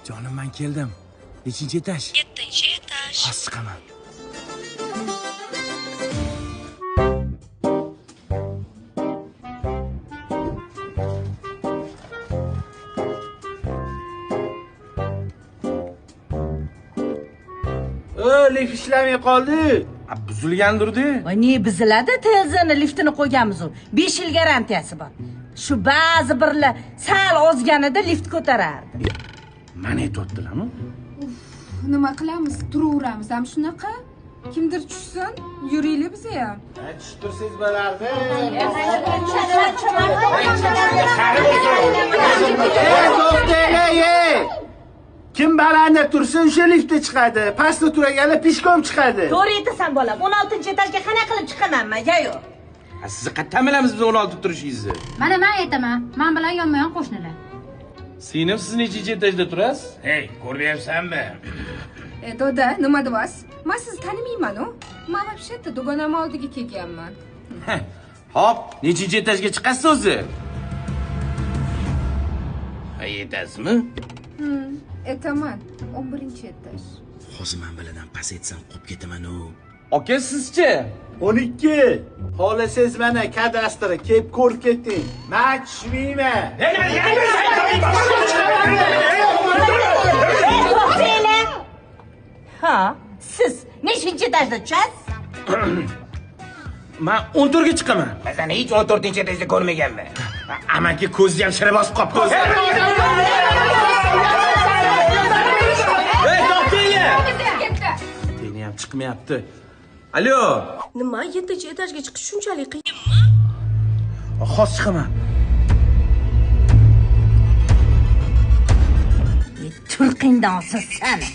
Jonim, men keldim. Nechinchi etaj? 7-etaj. Hozir chiqaman. Lift ishlamay qoldi. Buzilgandir-da. Voy, ne buziladi? TLZni liftini qo'yganmiz u. 5 yil garantiyasi bor. Shu ba'zi birlar sal ozganida lift ko'tarardi. Mana aytibdilarmi? Nima qilamiz? Turaveramiz ham shunaqa. Kimdir tushsin, yuraylik biza ham. Tushib tursangiz bo'lardi. To'xtanglar, ey! Kim balandda tursa o'sha liftda chiqadi. Pastda turganlar pishkom chiqadi. To'g'ri aytasan bolam. 16-etajga qana qilib chiqaman men, yayo. Sizni qayerdan bilamiz biz 16 turishingizni? Mana men aytaman, men bilan yonma-yon qo'shnilar. Singlim, siz nechinchi etajda turasiz? Hey, ko'rmayapsanmi? Doda, nima deyapsiz? Men sizni tanimayman-u. Men вообще-то dugonam oldiga kelganman. Hop, nechinchi etajga chiqasiz o'zi? Ha, yetasizmi? Aytaman, 11-etaj. Hozir men biladan past etsam qolib ketaman-u. Aka, sizchi? 12. Xohlasangiz mana kadastri kelib ko'rib keting. Men tushmayman. To'xtanglar. Ha, siz nechinchi etajda tushasiz? Men 14 ga chiqaman. Men seni hech 14-etajda ko'rmaganman. Amaki ko'zni ham shira bosib qolib ko'zi. Ey, to'xtanglar. Teni ham chiqmayapti. Alo. Nima 7-etajga chiqish shunchalik qiyinmi? Hozir chiqaman. Turqingdan olsin sani.